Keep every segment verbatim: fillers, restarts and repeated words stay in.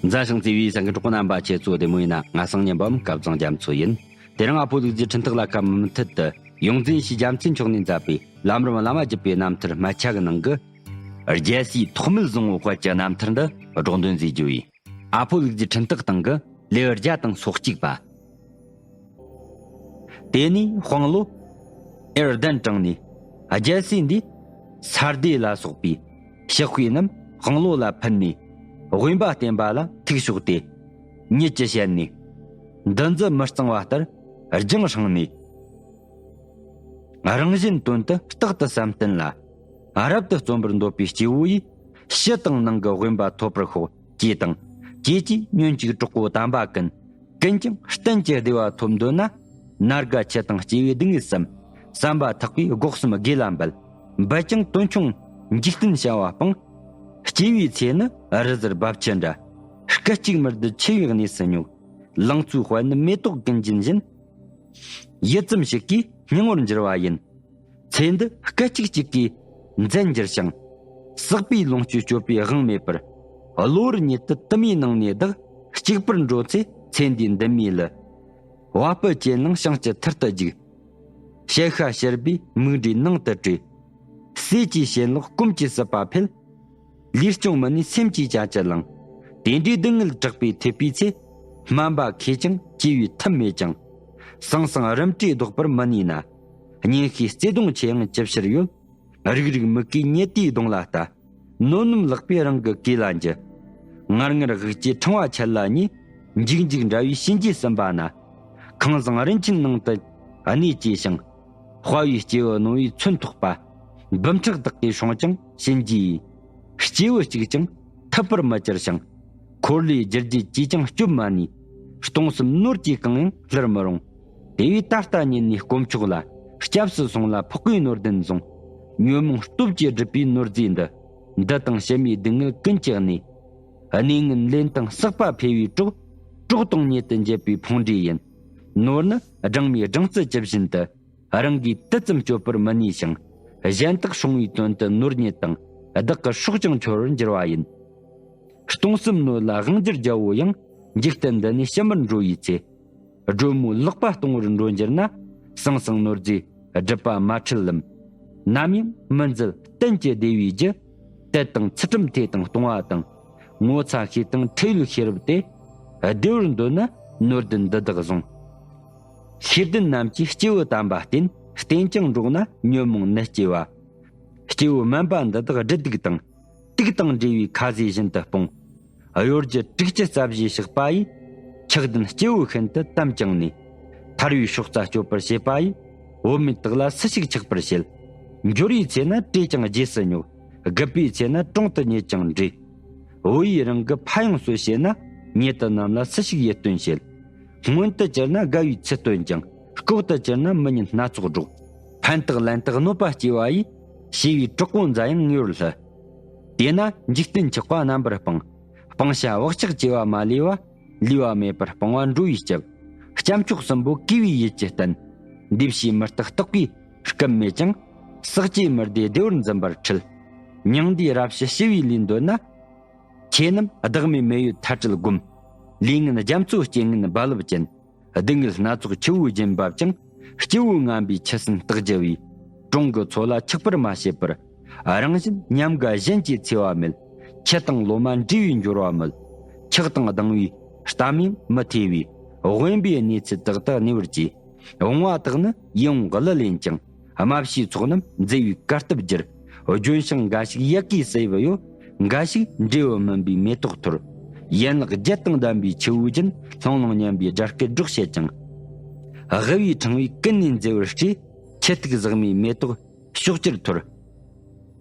མཛའ་ཞིང་བརྩེ་བའི་གསན་མཁན་གྲོགས་པོ་རྣམ་པ། ཁྱེད་ཚོ་བདེ་མོ་ཡིན་ན། ང་སང་ཉིན་པའམ་སྐབས་བཟང་རྒྱ་མཚོ་ཡིན། དེ་རིང་ཨ་ཕོ་ལུག་རྫིའི་འཕྲིན་ཐག་ལ་ཁ་མུ་མཐུད་དུ་ཡོངས་འཛིན་ཞེས་རྒྱལ་མཚན་མཆོག་ནས་མཛད་པའི་ལམ་རིམ་བླ་མ་བརྒྱུད་པའི་རྣམ་ཐར་སྨད་ཆ་གི་ནང་གི་རྒྱལ་སྲས་ཐོགས་མེད་བཟང་པོའི་དཔལ་གྱི་རྣམ་ཐར་འདི་སྒྲོག་འདོན་མཛད་རྒྱུ་ཡིན། ཨ་ཕོ་ལུག་རྫིའི་འཕྲིན་ཐག་སྟེང་གི་ལེའུ་བརྒྱ་དང་སོ་གཅིག་པ། དེ་ནས་དཔང་ལོ་ཨེར་གདན་དྲངས་ནས། རྒྱལ་སྲས་འདིས་ས་སྡེ་ལ་སོགས་པའི་ཕྱག་དཔེ་རྣམས་དཔང་ལོ་ལ་ཕུལ་ནས། དབེན་པ་བསྟེན་པ་ལ་ཐུགས་ཕྱོགས་ཏེ། ཉིད་ཀྱི་ཞལ་ནས། འདི་ཚོ་མི་གཙང་བ་ལྟར་རྒྱང་བསྲིངས་ནས། རང་གཞན་དོན་དུ་རྟག་ཏུ་བསམ་གཏན་ལ། རབ་ཏུ་བརྩོན་པར་འདོད་པའི་སྐྱེ་བོ་ཡིས། ཕྱི་དང་ནང་གི་དབེན་པ་ཐོབ་པར་ཤོག་ཅེས་དང་། ཁྱེད་ཀྱིས་ཉོན་ཅིག་གྲོགས་པོ་དམ་པ་ཀུན། ཀུན་ཀྱང་གཏན་གྱི་བདེ་བ་ཐོབ་འདོད་ན། ན་རྒ་ཆེ་དང་སྐྱེ་བའི་སྡུག་བསྔལ་བསམ། བསམ་པ་ཐག་པས་སྒོ་གསུམ་དགེ་ལ་འབད། འབད་ཀྱང་དོན་ཆུང་འཇིག་རྟེན་བྱ་བ་སྤང་། སྐྱེ་བའི་ཚེ་ནི་རི་གཟར་རྦབ་ཆུ་འདྲ། སྐད་ཅིག་མི་སྡུད་འཆི་བའི་གནས་སུ་སྙུག་ལང་ཚོའི་དཔལ་ནི་མེ་ཏོག་ཀུན་འབྱིན་བཞིན། ཡུད་ཙམ་ཞིག་གིས་སྙིང་པོར་འགྱུར་བ་ཡིན། ཚེ་འདི་སྐད་ཅིག་གཅིག་གིས་མཛད་འགྱུར་ཞིང་། བསགས་པའི་ལོངས་སྤྱོད་སྤྱོད་པའི་དབང་མེད་པར། གློ་བུར་ཉིད་དུ་དུ་མའི་ནང་ནས་བདག་གཅིག་པུར་འགྲོ་ཚེ། ཚེ་འདིའི་འདུན་མའི་གླུ། བ་སྤུ་ཅན་ནང་བྱིང་ཅི་ཐུར་དུ་རྒྱུག་ཞལ་ཤ་ཞེར་བའི་མིག་འབྲས་ནང་དུ་བྲོས། ཟས་ཀྱི་ཞེན་ལོག་སྐོམ་གྱི་སྲིད་པ་འཕེལ། ལུས་སྐྱོང་མི་ནུས་སེམས་ཀྱིས་ཅ་ཅི་ལང་། དེ་འདྲའི་སྡུག་བསྔལ་དྲག་པོས་ཐེབས་པའི་ཚེ། སྨན་པ་མཁས་ཀྱང་བཅོས་པའི་ཐབས་མེད་ཅིང་། ཟང་ཟིང་རིམ་གྲོས་བཟློག་པར་མི་ནུས་ན། གཉེན་བཤེས་བརྩེ་གདུང་ཆེ་ཡང་ཅི་ཕྱིར་ཡོད། རིག་རིག་མིག་གིས་ཉེ་དུའི་གདོང་ལ་ལྟ། ནོར་རྣམས་ལག་པས་རང་གི་གོས་ལ་འཇུ། ངར་ངར་དབུགས་ཀྱིས་ཕྲེང་བ་ཆད་ལ་ཉེ། འཇིགས་འཇིགས་འདྲ་བའི་གཤིན་རྗེ་ཟིན་པ་ན། ཁང་བཟང་རིན་ཆེན་ནང་དུ་གནས་བཅས་ཤིང་། དཔའ་བོའི་སྐྱེ་བོ་རྣོ་བའི་མཚོན་ཐོགས་པ། འབུམ་ཕྲག་དག་གིས་སྲུང་ཀྱང་གཤིན་རྗེ་ཡིས། སྐྱེ་བོ་གཅིག་ཀྱང་ཐུབ་པར་མི་གྱུར་ཞིང་། འཁོར་ལོས་བསྒྱུར་རྒྱུ་ཅིས་ཀྱང་སྐྱོབ་མ་ནུས། སྟོང་གསུམ་ནོར་གྱིས་གང་ཡང་བསླུར་མི་རུང་། དེ་བས་ད་ལྟ་ཉིད་ནས་དཀོན་མཆོག་ལ། སྐྱབས་སུ་སོང་ལ་འཕགས་པའི་ནོར་ལྡན་བཟུང་། ཉོན་མོངས་སྟོབས་ཀྱིས་བསྒྲིབས་པའི་ནོར་རྫས་འདི། འདི་དང་ཕྱི་མའི་སྡུག་བསྔལ་ཀུན་གྱི་གནས། གནས་ངན་ལེན་དང་བསགས་པ་འཕེལ་བའི་གྲོགས། གྲོགས་དང་ཉེ་དུ་འབྱེད་པའི་ཕུང་འདྲེ་ཡིན། ནོར་ནི་སྦྲང་མའི་སྦྲང་རྩི་ཇི་བཞིན་དུ། རང་གིས་དུ་ཙམ་སྤྱོད་པར་མི་ནུས་ཤིང་། གཞན་དག་སྲུང་བའི་དོན་དུ་ནོར་རྙེད་དང་། བདག་གི་སྲོག་ཀྱང་འཆོར་བར་འགྱུར་བ་ཡིན། སྟོང་གསུམ་ནོར་ལ་དབང་བསྒྱུར་རྒྱལ་པོ་ཡང་། འཇིག་རྟེན་འདི་ནས་ཕྱི་མར་འགྲོ་བའི་ཚེ། སྒྲོལ་མོའི་ལག་པ་སྟོང་བར་འགྲོ་འགྱུར་ན། ཟང་ཟིང་ནོར་རྫས་སྒྲིབ་པ་མ་འཁྲུལ་ལམ། ནམ་ཡང་མི་འཛུལ་གཏན་གྱི་བདེ་བའི་རྒྱུ། དད་དང་ཚུལ་ཁྲིམས་ཐོས་དང་གཏོང་བ་དང་། ངོ་ཚ་ཤེས་དང་ཁྲེལ་ཡོད་ཤེས་རབ་སྟེ། བདེ་བར་འདོད་ན་ནོར་ལྡན་འདི་དག་བཟུང་། ཤེས་ལྡན་རྣམས་ཀྱིས་སྐྱེས་བུ་དམ་པ་བསྟེན། བསྟེན་ཀྱང་འགྲོགས་ན་ཉོན་མོངས་ནད་སྐྱེ་བ། སྐྱེས་བུ་དམན་པ་འདི་དག་སྦྲུལ་གདུག་དང་། དུག་དང་འདྲེས་པའི་ཁ་ཟས་བཞིན་དུ་སྤོང་། གཡོ་སྒྱུ་དྲུག་ཅུ་རྩ་བཞིའི་ཕྱག་པ་ཡིས། ཁྲག་ལྡན་སྐྱེ་བོ་ཤིན་ཏུ་དམ་བཅིངས་ནས། ཐར་བའི་སྲོག་རྩ་གཅོད་པར་བྱེད་པ་ཡིས། བུད་མེད་དག་ལ་སུ་ཞིག་ཆགས་པར་བྱེད། འབྱོར་བའི་ཚེ་ན་བྲེལ་ཀྱང་རྗེས་སུ་སྙོག་རྒུད་པའི་ཚེ་ན་གྲོང་དུ་ཉལ་ཀྱང་འབྲེལ། བུ་ཡིས་རང་གི་ཕ་ཡང་གསོད་བྱེད་ན། ཉེ་དུ་རྣམས་ལ་སུ་ཞིག་ཡིད་རྟོན་བྱེད། སྔོན་དུ་གྱུར་ན་དགའ་བའི་ཚུལ་སྟོན་ཅིང་། ལྐོག་ཏུ་གྱུར་ན་མི་ཉིད་སྣ་ཚོགས་སྒྲོག་ཕན་བཏགས་ལན་བཏགས་གནོད་པ་སྐྱེལ་བ་ཡིས། ཞེས་པའི་གྲོགས་པོ་མཛའ་ཡང་ངེས་པར་བསླུ། དེས་ན་འཇིག་རྟེན་ཆགས་པ་རྣམ་པར་སྤང་། སྤང་བྱ་བག་ཆགས་བཅས་པ་མ་ལུས་པ། ལུས་པ་མེད་པར་སྤང་བ་འགྲོ་བའི་སྐྱབས། སྐྱབས་མཆོག་གསུམ་པོ་གུས་པའི་ཡིད་ཀྱིས་བསྟེན། འདི་ཕྱིའི་མི་རྟག་རྟག་པའི་སྐབས་མེད་ཀྱང་། བསགས་བཅས་མི་བདེ་བདེ་བར་འཛིན་པར་ཁྲིད། མྱང་འདས་རབ་ཞི་ཞི་བའི་ལུས་འདོད་ན། ཁྱེད་རྣམས་བདག་མེད་མི་ཡུལ་མཐའ་བྲལ་བསྒོམ། ལས་ངན་རྒྱ་མཚོའི་རྐྱེན་ངན་རྦ་རླབས་ཅན། སྡུག་བསྔལ་སྣ་ཚོགས་ཆུ་བོའི་རྒྱུན་འབབ་ཅིང་། སྐྱེ་བོ་ངན་པའི་ཆུ་སྲིན་རྟག་རྒྱུ་བས། གྲོང་གི་མཚོ་ལ་ཆགས་པར་མ་བྱེད་པར། རང་གཞན་ཉམས་དགའ་གཞན་གྱི་འཚེ་བ་མེད། ཁྱི་དང་ལོ་མ་འདྲེ་བའི་འབྱོར་བ་མོད། ཁྲག་དང་སྡང་བའི་གཏམ་ཡང་མི་ཐོས་པའི། དབེན་པའི་གནས་ཚུལ་དག་ཏུ་གནས་པར་གྱིས། བུང་བ་དག་ནི་ཡིད་འོང་གླུ་ལེན་ཅིང་། དམའ་བྱའི་ཚོགས་རྣམས་མཛེས་པའི་གར་སྟབས་བསྒྱུར། ལྗོན་ཤིང་འགའ་ཞིག་ཡལ་གའི་སྲད་བུ་གཡོ། འགའ་ཞིག་འབྲས་བུ་སྨིན་པའི་མེ་ཏོག་འཐོར། ཡན་ལག་བརྒྱད་དང་ལྡན་པའི་ཆུ་བོའི་རྒྱུན། ལྷུང་ལྷུང་སྙམ་པའི་སྒྲ་སྐད་སྒྲོག་བྱེད་ཅིང་། དབུལ་བའི་ཕྲེང་བས་ཀུན་ནས་མཛེས་པར་སྤྲས། ཁྱི་ཐུག་ཟག་མའི་མེ་ཏོག་ཕྱོགས་བཅུར་འཐོར།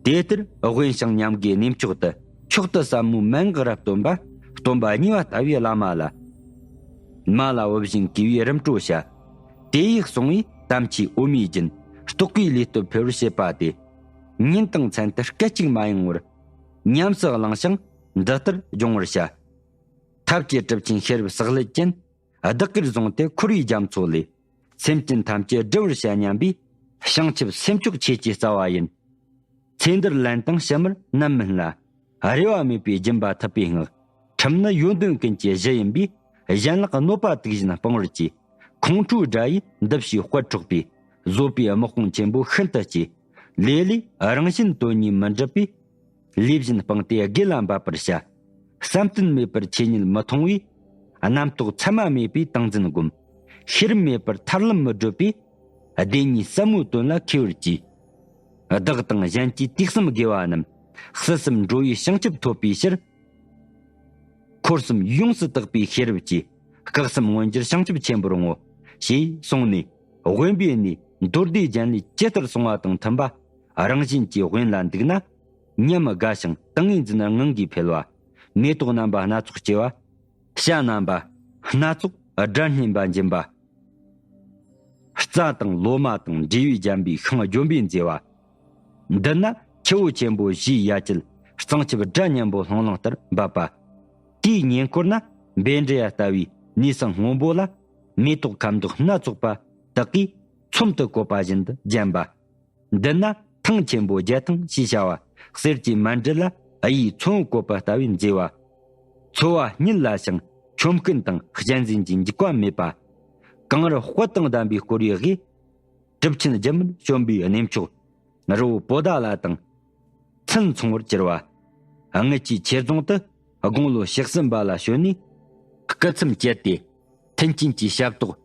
དེ་ལྟར་དབེན་ཞིང་ཉམས་དགའི་གནས་མཆོག་ཏུ། མཆོག་ཏུ་ཟབ་མོའི་མན་ངག་རབ་སྟོན་པ། སྟོན་པ་གཉིས་པ་ལྟ་བུའི་བླ་མ་ལ། མ་ལ་བུ་བཞིན་གུས་པས་རིམ་གྲོ་བྱ། དེ་ཡིས་གསུངས་པའི་དམ་ཆོས་འོ་མའི་རྒྱུན། རྟོགས་པའི་ལུས་སྟོབས་འཕེལ་བར་བྱེད་པ་སྟེ། ཉིན་དང་མཚན་དུ་སྐད་ཅིག་མ་ཡེངས་པར། ཉམས་སུ་བླངས་ཤིང་འདི་ལྟར་སྦྱོང་བར་བྱ། ཐབས་ཀྱི་གྲུབ་ཆེན་ཤེས་རབ་བསགས་ལས་ཅན། བདག་གིར་བཟུང་སྟེ་འཁོར་བའི་རྒྱ་མཚོ་ལས། སེམས་ཅན་ཐམས་ཅད་སྒྲོལ་བར་བྱ་སྙམ་པའི། བྱང་ཆུབ་སེམས་མཆོག་ཁྱེད་ཀྱི་རྩ་བ་ཡིན། ཚེ་འདིར་ལན་དང་ཕྱི་མར་ནམ་མིན་ལ། རེ་བ་མེད་པའི་སྦྱིན་པ་ཐུབ་པའི་སྔགས། ཁྲིམས་ནི་ཡོན་ཏན་ཀུན་གྱི་གཞི་ཡིན་པས། གཞན་ལ་གནོད་པ་དུག་བཞིན་སྤང་བར་བྱེད། ཁོང་ཁྲོའི་དགྲ་ཡིས་འདི་ཕྱིའི་དཔལ་འཕྲོག་པའི། བཟོད་པའི་དམག་དཔུང་ཆེན་པོ་ཤིན་ཏུ་སྐྱེ། ལེ་ལོས་རང་གཞན་དོན་གཉིས་མི་འགྲུབ་པས། ལས་བཞིན་སྤངས་ཏེ་དགེ་ལ་འབབ་པར་བྱ། བསམ་གཏན་མེད་པར་ཆོས་ཉིད་མི་མཐོང་བས། རྣམ་རྟོག་མཚན་མ་མེད་པའི་ཏིང་འཛིན་བསྒོམ། ཤེས་རབ་མེད་པར་ཐར་ལམ་མི་བགྲོད་པས། བདེན་གཉིས་ཟབ་མོའི་དོན་ལ་མཁས་པར་གྱིས། བདག་དང་གཞན་གྱི་དུས་གསུམ་དགེ་བ་རྣམས། བསིལ་ཟིན་འགྲོ་བའི་བྱང་ཆུབ་ཐོབ་པའི་ཕྱིར། འཁོར་གསུམ་ཡོངས་སུ་དག་པའི་ཤེས་རབ་ཀྱིས། སྐུ་གསུམ་མངོན་གྱུར་བྱང་ཆུབ་ཆེན་པོར་བསྔོ། ཞེས་གསུངས་ནས། དབེན་པའི་གནས་མདོ་སྡེ་རྒྱན་ལས་ཇི་ལྟར་གསུངས་པ་དང་མཐུན་པ། རང་བཞིན་གྱིས་དབེན་ལ་འདུག་ན། ཉམས་དགའ་ཞིང་ཏིང་ངེ་འཛིན་ངང་གིས་འཕེལ་བ། མེ་ཏོག་རྣམ་པ་སྣ་ཚོགས་སྐྱེ་བ། བྱ་རྣམ་པ་སྣ་ཚོགས་སྒྲ་སྙན་པ་འབྱིན་པ། རྩྭ་དང་ལོ་མ་དང་འབྲས་བུས་བརྒྱན་པའི་ཤིང་ལྗོན་པས་མཛེས་པ། འདི་ན་ཆུ་བོ་ཆེན་པོ་བཞིའི་ཡ་གྱལ། གཙང་ཆབ་སྒྲ་སྙན་པོ་ལྷུང་ལྷུང་ལྟར་འབབ་པ། དེའི་ཉེ་འཁོར་ན་བཻ་ཌཱུརྱ་ལྟ་བུའི་ནུས་གསང་སྔོན་པོ་ལ། མེ་ཏོག་ཁ་མདོག་སྣ་ཚོགས་པ་དག་གིས་ཚོམ་དུ་བཀོད་པ་བཞིན་དུ་བརྒྱན་པ། འདི་ན་ཐང་ཆེན་པོ་རྒྱལ་ཐང་ཞེས་བྱ་བ། གསེར་གྱི་མཎྜལ་ལ་གཡུའི་ཚོམ་བུ་བཀོད་པ་ལྟ་བུའི་མཛེས་པ། འཚོ་བ་སྙེད་ལ་ཞིང་ཆོམ་རྐུན་དང་གཅན་གཟན་གྱི་འཇིགས་པ་མེད་པ། གངས་རི་དཔལ་དང་ལྡན་པའི་བསྐོར་བའི་དབུས། གྲུབ་ཆེན་སྒྱུ་མར་བྱོན་པའི་གནས་མཆོག། རི་བོ་པོ་ཏ་ལ་དང་ཚལ་མཚུངས་པར་གྱུར་པ། དངུལ་གྱི་ཆོས་རྫོང་དུ་དགུང་ལོ་བཞི་གསུམ་པ་ལ་བྱོན་ནས་སྐུ་མཚམས་བཅད་དེ། མཐུན་རྐྱེན་གྱི་ཞབས་ཏོག།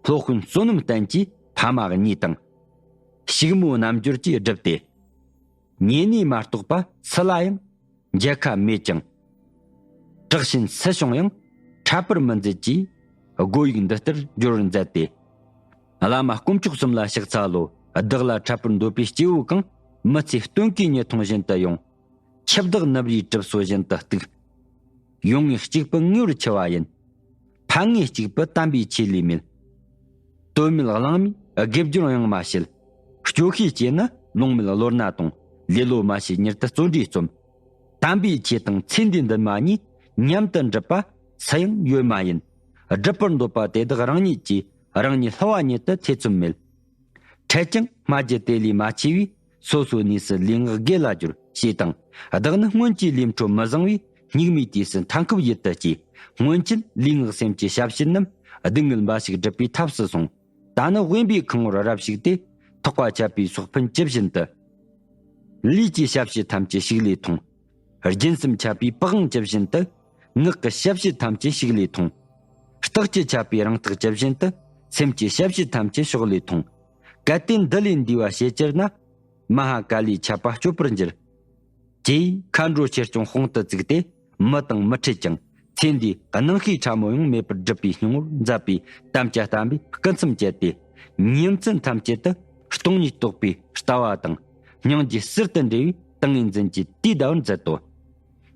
སློབ་དཔོན་བསོད་ནམས་བསྟན་གྱི་ཕ་མ་གཉིས་དང་། ཕྱུག་མོ་རྣམ་འབྱོར་གྱིས་བསྒྲུབས་ཏེ། ཉེ་གནས་མ་གཏོགས་པ་སུ་ལ་ཡང་མཇལ་ཁ་མེད་ཀྱང་། དྲག་ཞན་སུ་བྱུང་ཡང་འཕྲད་པར་མི་མཛད་ཅེས་སྒོ་ཡིག་འདི་ལྟར་འབྱོར་བར་མཛད་དེ། བླ་མ་དཀོན་མཆོག་གསུམ་ལ་ཕྱག་འཚལ་ལོ། བདག་ལ་འཕྲད་པར་འདོད་པའི་སྐྱེ་བོ་གང་། མི་ཚེ་སྟོན་ཀའི་ཉི་མཐོང་བཞིན་དུ་ཡོང་། འཆི་བདག་ནུབ་རིའི་གྲིབ་སོ་བཞིན་དུ་གཏུགས། ཡོང་ངེས་གཅིག་པུ་ངེས་པར་འཆི་བ་ཡིན། ཕན་ངེས་གཅིག་པུ་དམ་པའི་ཆོས་ལས་མེད། དོན་མེད་གླེང་མོས་དགེ་སྦྱོར་ཡང་མ་བྱེད། སྐྱོ་ཤས་སྐྱེས་ན་ལོང་མེད་བློ་སྣ་གཏོང་། ལེ་ལོ་མ་བྱེད་མྱུར་དུ་བརྩོན་འགྲུས་རྩོམ། དམ་པའི་ཆོས་དང་ཚེ་འདིའི་འདུན་མ་གཉིས། མཉམ་དུ་འགྲུབ་པ་སུ་ཡང་ཡོད་མ་ཡིན། སྒྲུབ་པར་འདོད་པ་དེ་དག་རང་ཉིད་ཀྱིས། རང་ཉིད་ལྷ་བ་ཉིད་དུ་ཐེ་ཚོམ་མེད། འཕྲལ་ཀྱང་སྨྲ་རྒྱུ་དེ་ལས་མ་ཆེ་བས། སོ་སོའི་གནས་སུ་ལུས་ངག་དགེ་ལ་སྦྱོར། ཞེས་དང་། བདག་ནི་སྔོན་གྱི་ལས་འཕྲོ་མི་བཟང་བས། སྙིགས་མའི་དུས་སུ་མཐའ་འཁོབ་ཡིད་དུ་སྐྱེ། སྔོན་ཆད་ལུས་ངག་སེམས་ཀྱི་ཞབས་ཕྱི་རྣམས། སྡུག་བསྔལ་འབའ་ཞིག་སྒྲུབ་པའི་ཐབས་སུ་སོང་། ད་ནི་དབེན་པའི་ཁང་བར་རབ་ཞུགས་ཏེ། ཐེག་པ་ཆད་པའི་སྲོག་ཕན་ཇི་བཞིན་དུ། ལུས་ཀྱི་ཞབས་ཕྱི་ཐམས་ཅད་ཕྱུགས་ལས་ཐོངས། སྦྱིན་སེམས་ཆད་པའི་པི་ཝང་ཇི་བཞིན་དུ། ངག་གི་ཞབས་ཕྱི་ཐམས་ཅད་ཕྱུགས་ལས་ཐོངས། རྟགས་ཀྱི་ཆད་པའི་རང་རྟགས་ཇི་བཞིན་དུ། སེམས་ཀྱི་ཞབས་ཕྱི་ཐམས་ཅད་ཕྱོགས་ལས་ཐོངས། གལ་ཏེ་འདི་ལས་འདས་པ་ཤས་གྱུར་ན། མ་ཧཱ་ཀཱ་ལིའི་ཆད་པ་གཅོད་པར་འགྱུར། ཅེས་མཁའ་འགྲོ་ཆོས་སྐྱོང་དཔུང་དུ་བཙུགས་ཏེ། མི་དང་མི་འཕྲད་ཀྱང་། ཚེ་འདིའི་སྣང་ཤས་ཕྲ་མོ་ཡང་མེད་པར་སྒྲུབ་པའི་སྙིང་པོར་མཛད་པའི་དམ་གྱི་བསྟན་པའི་སྐུ་མཚམས་བཅད་དེ། ཉིན་མཚན་ཐམས་ཅད་དུ་སྟོང་ཉིད་རྟོགས་པའི་ལྟ་བ་དང་། སྙིང་རྗེ་ཟུར་དུ་འབྲེལ་བའི་ཏིང་ངེ་འཛིན་གྱི་དུས་འདའ་བར་མཛད་དོ།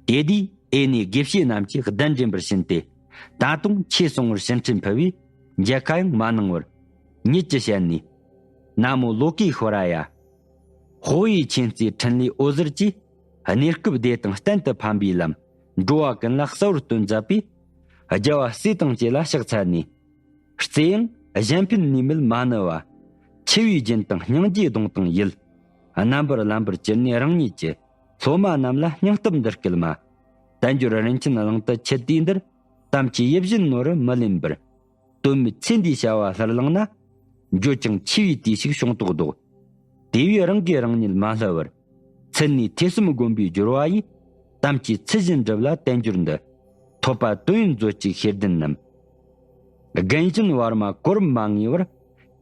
དེ་དུས་ཨེ་ནས་དགེ་བཤེས་རྣམས་ཀྱིས་གདན་འདྲེན་པར་བྱིན་ཏེ། ད་དུང་ཆོས་གསུང་བར་ཕྱིར་འཕྲིན་ཕུལ་བས་མཇལ་ཁ་ཡང་མ་གནང་བར། ཉིད་ཀྱི་ཞལ་ནས། ན་མོ་ལོ་ཀེ་ཤྭ་ར་ཡ། དཔའ་བོའི་མཁྱེན་བརྩེའི་འཕྲིན་ལས་འོད་ཟེར་གྱིས། གནས་སྐབས་བདེ་དང་གཏན་དུ་ཕན་པའི་ལམ། འགྲོ་བ་ཀུན་ལ་གསལ་བོར་སྟོན་མཛད་པས། རྒྱལ་བ་སྲས་དང་བཅས་ལ་ཕྱག་འཚལ་ནས། བརྩེ་ཡང་གཞན་ཕན་ནུས་མེད་མ་ནུ་བ། འཆི་བའི་རྒྱུན་དང་སྙིང་རྗེའི་གདུང་དང་ཡུལ། རྣམ་པར་ལམ་པར་གྱུར་ནས་རང་ཉིད་ཀྱི། སློབ་མ་རྣམས་ལ་སྙིང་སྟོབས་འདི་སྐུལ་མ། དལ་འབྱོར་རིན་ཆེན་གླིང་དུ་མཆིས་དུས་འདིར། དམ་ཆོས་ཡིད་བཞིན་ནོར་བུ་མི་ལེན་པར། དོན་མེད་ཚེ་འདིའི་བྱ་བ་ལྷུར་བླངས་ན། འགྱོད་ཅིང་འཆི་བའི་དུས་ཤིག་བྱུང་དོགས་བདོག། དེ་བས་རང་གིས་རང་ཉིད་མ་བསླུ་བར། ཚུལ་གནས་ཐོས་བསམ་སྒོམ་པའི་སྦྱོར་བ་ཡིས། དམ་ཆོས་ཚུལ་བཞིན་སྒྲུབ་ལ་དལ་འབྱོར་འདི། ཐོབ་པ་དོན་ཡོད་མཛོད་ཅིག་ཤེས་ལྡན་རྣམས། རྒན་གཞོན་བར་མ་གོ་རིམ་མ་ངེས་པར།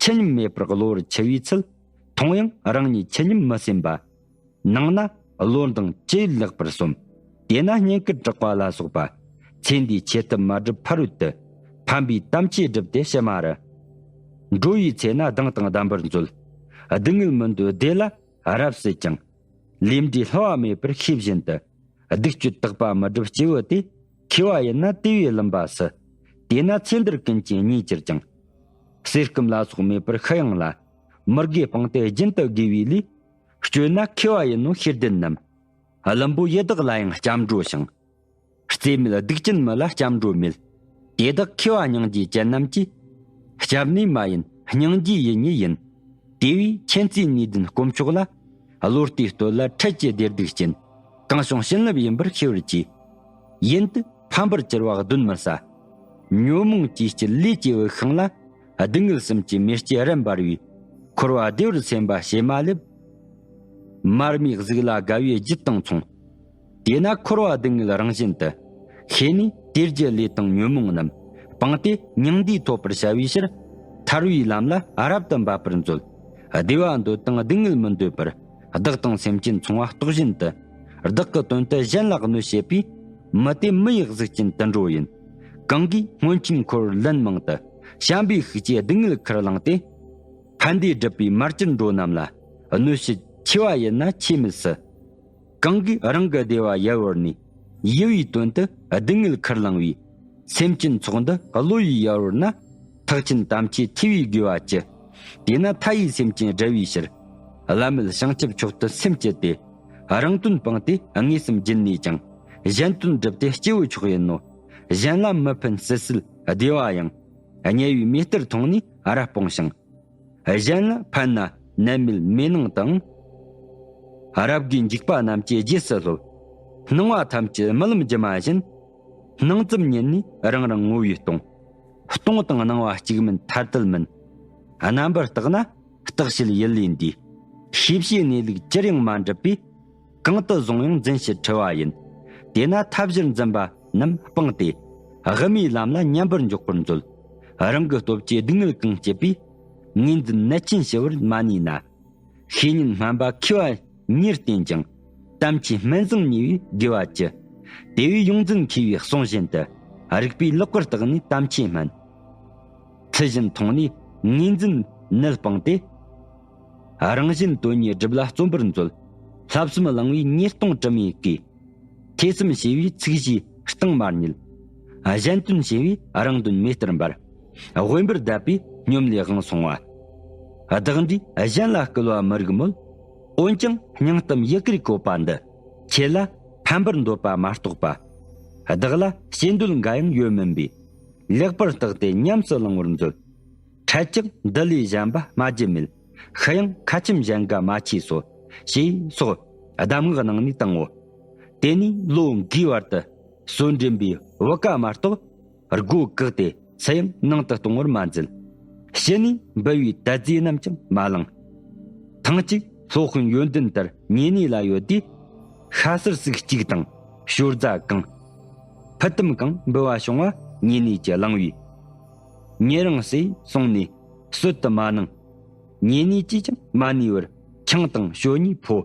ཆུ་མཉམ་མེད་པར་གློ་བུར་འཆི་བའི་ཚུལ། མཐོང་ཡང་རང་ཉིད་ཆུ་མཉམ་མི་སེམས་པ། ནང་ན་བློ་འདང་ཅི་ཡིད་ལེགས་པར་སོམས། དེས་ན་བསྙེན་བཀུར་དྲག་པ་ལ་སོགས་པ། ཚེ་འདིའི་ཆོས་ཐབས་མ་བསྒྲུབས་ཕ་རོལ་ཏུ། ཕན་པའི་དམ་ཆོས་བསྒྲུབས་ཏེ་ཕྱི་མ་རུ། འགྲོ་བའི་ཚེ་ན་སྡང་དང་ལྡན་པར་མཛོད། སྡུག་བསྔལ་མི་འདོད་བདེ་ལ་རབ་སྲིད་ཀྱང་། ལས་འབྲས་བསླུ་བ་མེད་པར་ཤེས་བཞིན་དུ། སྡིག་སྤྱོད་དག་པ་མི་སྒྲུབ་སྐྱེ་བོ་དེ། མཁས་པ་ཡིན་ན་དེ་བས་བླུན་པ་སུ། དེས་ན་ཚེ་འདིར་ཀུན་གྱིས་བརྙས་གྱུར་ཀྱང་། གསེར་སྐམ་ལ་སོགས་མེད་པར་ཤི་ཡང་ལ། མི་དགེ་སྤངས་ཏེ་རྒྱུན་དུ་དགེ་བའི་ལས། སྤྱོད་ན་མཁས་པ་ཡིན་ནོ་ཤེས་ལྡན་རྣམས། བླུན་པོ་ཡི་དྭགས་ལ་ཡང་སྐྱབས་འགྲོ་ཞིང་། རྩེ་མེད་སྡིག་ཅན་མི་ལ་སྐྱབས་འགྲོ་མེད། དེ་དག་མཁས་པ་སྙིང་རྗེ་ཅན་རྣམས་ཀྱིས། སྐྱབས་ནི་མ་ཡིན་སྙིང་རྗེ་ཡིན་ཉིད་ཡིན། དེ་བས་མཁྱེན་བརྩེ་ནུས་ལྡན་དཀོན་མཆོག་ལ། བློ་གཏད་བསྟོད་ལ་འཕྲལ་གྱི་བདེ་སྡུག་ཅན། གང་བྱུང་བྱིན་རླབས་ཡིན་པར་ཤེས་པར་གྱིས། ཡུན་དུ་ཕམ་པར་གྱུར་པ་གདོན་མི་ཟ། ཉོན་མོངས་ཀྱི་དཀྱིལ་ལས་སྐྱེས་པའི་ཤིང་ལ། སྡུག་བསྔལ་གསུམ་གྱི་མེ་ལྕེ་རབ་འབར་བས། འཁོར་བ་བདེ་བར་སེམས་པ་ཞེ་མ་སླེབ། མར་མེའི་གཟུགས་ལ་དགའ་བའི་རྒྱུད་དང་མཚུངས། དེས་ན་འཁོར་བ་སྡུག་བསྔལ་རང་བཞིན་དུ། ཤེས་ནས་དེ་རྒྱུ་ལས་དང་ཉོན་མོངས་རྣམས། སྤངས་ཏེ་མྱང་འདས་ཐོབ་པར་བྱ་བའི་ཕྱིར། ཐར་བའི་ལམ་ལ་རབ་ཏུ་འབབ་པར་མཛོད། བདེ་བ་འདོད་དང་སྡུག་བསྔལ་མི་འདོད་པར། བདག་དང་སེམས་ཅན་མཚུངས་པ་རྟོགས་བཞིན་དུ། བདག་གི་དོན་དུ་གཞན་ལ་གནོད་བྱེད་པའི། མི་དེ་མི་ཡི་གཟུགས་ཅན་དུད་འགྲོ་ཡིན། གང་གིས་སྔོན་ཆད་འཁོར་བར་ལན་མང་དུ། བྱམས་པའི་ཤུགས་ཀྱིས་སྡུག་བསྔལ་ཁུར་བླངས་ཏེ། ཕན་བདེ་སྒྲུབ་པའི་མར་གྱུར་འགྲོ་རྣམས་ལ། གནོད་བྱེད་ཆེ་བ་ཡིན་ན་ཆེས་མི་སྲིད། གང་གིས་རང་གི་བདེ་བ་ཡལ་བར་ནུས། ཡུལ་བའི་དོན་དུ་སྡུག་བསྔལ་ཁུར་བླངས་པའི། སེམས་ཅན་ཚོགས་འདི་བློ་ཡིས་ཡལ་བར་ན། ཐེག་ཆེན་དམ་ཆོས་ཐོས་པས་དགོས་པ་ཅི། དེས་ན་མཐའ་ཡས་སེམས་ཅན་བསྒྲལ་བའི་ཕྱིར། བླ་མེད་བྱང་ཆུབ་མཆོག་ཏུ་སེམས་བསྐྱེད་དེ། རང་དོན་སྤངས་ཏེ་དངོས་སུ་འབྱིན་ནས་ཀྱང་། གཞན་དོན་བསྒྲུབས་ཏེ་སྐྱེ་བོ་མཆོག་ཡིན་ནོ། གཞན་ལ་མི་ཕན་སྲིད་སྲིད་བདེ་བ་ཡང་། དམྱལ་བའི་མེ་ལྟར་མཐོང་ནས་རབ་སྤོང་ཞིང་། གཞན་ལ་ཕན་ན་ནད་མེད་མེ་ནང་དང་། རབ་དགའི་འཇིགས་པ་རྣམས་ཀྱི་རྗེས་སུ་སློབ། སྣང་བ་ཐམས་ཅད་རྨི་ལམ་སྒྱུ་མ་བཞིན། སྣང་ཙམ་ཉིད་ནས་རང་རང་ངོ་བོས་སྟོང་། སྟོང་དང་སྣང་བ་གཅིག་མིན་ཐ་དད་མིན། རྣམ་པར་བརྟགས་ན་བརྟག་བྱེད་ཡུལ་ལས་འདས། ཤེས་བྱའི་གནས་ལུགས་ཅིར་ཡང་མ་འགྲུབ་པས། གང་དུ་བཟུང་ཡང་འཛིན་བྱེད་འཁྲུལ་བ་ཡིན། དེས་ན་ཐབས་གཞིར་འཛིན་པ་རྣམས་སྤངས་ཏེ། དབུ་མའི་ལམ་ལ་མཉམ་པར་འཇོག་པར་མཛོད། རང་གི་སྟོབས་ཀྱིས་སྡུག་བསྔལ་གང་སྐྱེད་པའི། ངོས་འཛིན་ནད་ཅན་ཞི་བར་མ་ནུས་ན། ཤེས་ཉིད་སྨན་པ་མཁས་པ་ཉེར་བསྟེན་ཅིང་། དམ་ཆོས་སྨན་བཟང་ཉེ་བས་དགེ་བ་ཅི། དེ་བས་ཡོངས་འཛིན་མཁས་པའི་གསུང་བཞིན་དུ། རིགས་པས་ལེགས་པར་བརྟགས་ནས་དམ་ཆོས་སྨན། ཚུལ་བཞིན་མཐོང་ནས་ངོས་འཛིན་ནད་སྤངས་ཏེ། རང་གཞན་དོན་གཉིས་སྒྲུབ་ལ་བརྩོན་པར་མཛོད། བསླབ་གསུམ་བླང་བའི་ཉེས་ལྟུང་དྲི་མའི་གོས། ཐོས་བསམ་བྱས་པའི་ཚིག་བཞིའི་གཏིང་མ་རྙེད། གཞན་དོན་བྱས་པའི་རང་དོན་མེ་ལྟར་འབར། དབེན་པར་གདབ་པའི་སྙོམ་ལས་དབང་སོང་བ། བདག་འདྲས་གཞན་ལ་སྐུལ་བ་མི་རིགས་མོད། འོན་ཀྱང་སྙིང་གཏམ་ཡི་གེར་བཀོད་པ་འདི། ཁྱེད་ལ་ཕན་པར་འདོད་པ་མ་གཏོགས་པ། བདག་ལ་བྱེད་འདོད་འགའ་ཡང་ཡོད་མིན་པས། ལེགས་པར་བརྟགས་ཏེ་ཉམས་སུ་བླང་བར་མཛོད། འཕྲལ་ཀྱང་འདི་ལས་གཞན་པ་སྨྲ་རྒྱུ་མེད། ཤི་ཡང་ཁ་ཆེམས་གཞན་འགའ་མ་མཆིས་སོ། ཞེས་སོགས་གདམས་ངག་གནང་ནས་བཏང་ངོ་། དེ་ནས་ལོ་འགའི་བར་དུ་གསོལ་འདྲེན་པའི་བུ་ག་མ་གཏོགས། སྒོ་བཀག་སྟེ་སུ་ཡང་ནང་དུ་གཏོང་བར་མ་མཛད། ཕྱི་ནས་འབུལ་བའི་དད་རྫས་རྣམས་ཀྱང་མ་བླངས། ཐེངས་གཅིག་སློབ་དཔོན་ཡོན་ཏན་ལྟར་ཉེ་གནས་ལ་ཡོད་དུས། ཤ་ཟུར་ཟིག་གཅིག་དང་ཞོར་རྫ་གང་། ཕུད་དམ་གང་འབུལ་བ་བྱུང་བ་ཉེ་གནས་ཀྱིས་བླངས་པས། ཉེ་རིང་ཟས་སོང་ནས་གསོད་དུ་མ་གནང་། ཉེ་གནས་ཀྱིས་ཀྱང་མ་ནུས་པར་ཆང་དང་ཞོ་གཉིས་ཕོ།